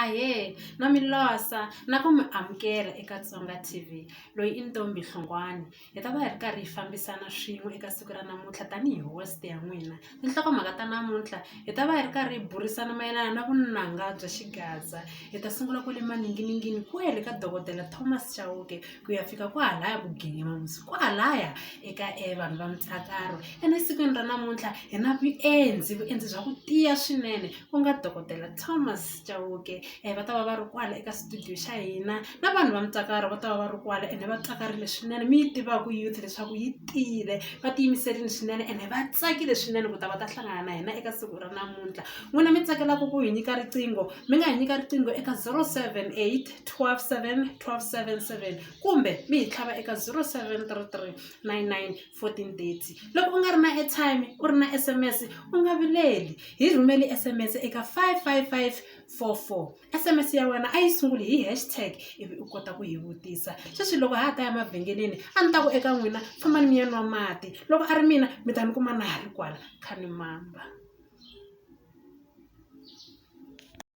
Ahee na mi losa na ku mi amukela eka Tsonga T_V loyi i Ntombi Hlongwane hi ta va hi ri karhi hi fambisana swin'we eka siku ra namuntlha tanihi host ya n'wina tinhlokomhaka ta namuntlha hi ta va hi ri karhi hi burisana mayelana na vunanga bya xigaza hi ta sungula kwale maninginingini kwele ka dokodela Thomas Chauke ku ya fika kwahalaya Vugingamamusi kwahalaya eka vanhu va Mutsakaro ene esikwini ra namuntlha hi na vuendzi vuendzi bya ku tiya swinene ku nga dokodela Thomas Chauke va ta va va ri kwala eka studio xa hina na vanhu va Mutsakaro va ta va va ri kwala ene va tsakarile swinene mi yi tivaku youth leswaku yi tiyile va tiyimiserile swinene ene va tsakile swinene ku ta va ta hlangana na hina eka siku ra namuntlha n'wina mi tsakelaka ku hi nyika riqingho mi nga hi nyika riqingho eka 078 12 7 12 7 7 kumbe mi hi tlhava eka 0733 99 1430 loko u nga ri na airtime u ri na S_M_S u nga vileli hi rhumeli S_M_S eka 55544 S_M_S ya wena a yi sunguli hi hashtag ivi u kota ku hi vutisa sweswi loko ha ha ta ya mavhengeleni a ni ta ku eka n'wina fambani mi ya nwa mati loko a ri mina mi ta ni kuma na ha ri kwala kha ni mamba.